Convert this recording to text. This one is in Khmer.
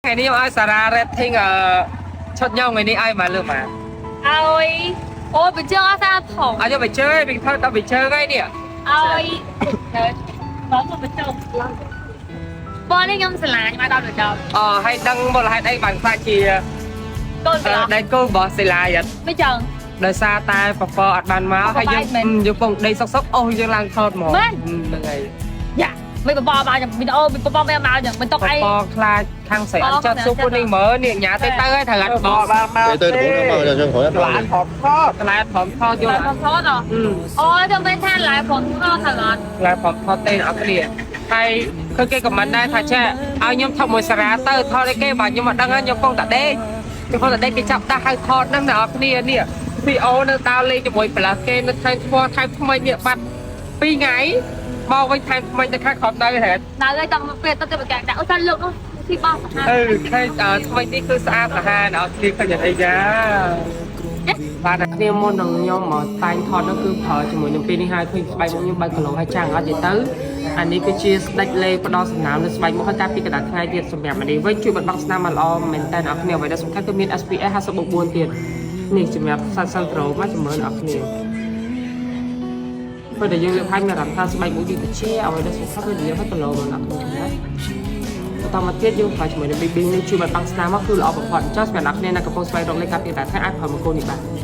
ថ្ងៃនេះខ្ញុំឲ្យសារ៉ា rating ឈុតខ្ញុំថ្ងៃនេះឲ្យមកលើមក ឲ្យអូយបញ្ជើអត់ស្អាតផង ឲ្យយកទៅជើងពីថតដល់ទៅជើងហើយនេះ ឲ្យបងមកបញ្ជើបងនេះខ្ញុំស្រឡាញ់មកដល់ទៅដល់ អហើយដឹងមូលហេតុអីបានខ្លាចជា កូនប្រឡោះ ដៃគូរបស់សិលាយអត់ មិនចឹង ដោយសារតែពពកអត់បានមកហើយយើងយើងពងដីសុកសុកអូយើងឡើងថតមកហ្នឹងហើយ យ៉ាមិនបបមកចឹងវីដេអូបបមិនមកចឹងមិនຕົក ព អី ពកខ្លាចខាងស្រីអត់ចិត្តស៊ូពុនេះមើលនេះញ៉ាទៅទៅហើយត្រូវអត់បក បានមក ទៅទៅដំបូងមកចឹងក្រោយអត់ ឡានហប់ថត ខ្លាចព្រមថតយក ឡាយផងថតអូយទៅមិនថាឡាយផងថតត្រូវអត់ ខ្លាចព្រមថតទេអត់គ្នាហើយឃើញគេខមមិនដែរថាចេះឲ្យខ្ញុំថតមួយសារ៉ាទៅថតអីគេបាទខ្ញុំអត់ដឹងខ្ញុំពងតាដេកខ្ញុំពងតាដេកគេចាប់ដាស់ឲ្យថតហ្នឹងអ្នកអត់គ្នានេះវីអូនៅដើរលេងជាមួយប្លាស់គេនៅថែមថ្មថែមថ្មីនេះបាត់2ថ្ងៃមកវិញថែមថ្មីទៅខាងក្រោមនៅហេតុ នៅហើយតពេលទៅទៅប្រកាសដាក់អូសាលើកនោះទីបោះសាហា អឺឃើញថ្មីនេះគឺស្អាតសាហាវអ្នកគ្នាឃើញអីយ៉ាបាទអ្នកគ្នាមុននឹងខ្ញុំមកតែងថតនោះគឺប្រើជាមួយនឹងពេលនេះហើយឃើញស្បែកមុខខ្ញុំ3គីឡូហើយចាំងអត់និយាយទៅអានេះគឺជាស្ដេចលេផ្ដល់សំណើមនៅស្បែកមុខហើយការពីកណ្ដាលថ្ងៃទៀតសម្រាប់អានេះវិញជួយបិទបាំងស្នាមបានល្អមែនតើអ្នកគ្នាអ្វីដែលសំខាន់គឺមាន SPF 54ទៀតនេះសម្រាប់សាច់សាន់ត្រូមកជំរឿនអ្នកគ្នាពេលដែលយើងលើកហើយមានអារម្មណ៍ថាស្បែកមុខយើងត្រជាក់អ្វីដែលសំខាន់គឺយើងឲ្យគីឡូមកអ្នកគ្នាណាបន្តមកទៀតយើងប្រើជាមួយនឹង BB នេះជួយបិទបាំងស្នាមមកគឺល្អបំផុតអញ្ចឹងសម្រាប់អ្នកគ្នានៅកំពុងស្វែងរកលេខការពារតែអាចប្រើមកគោនេះបាន។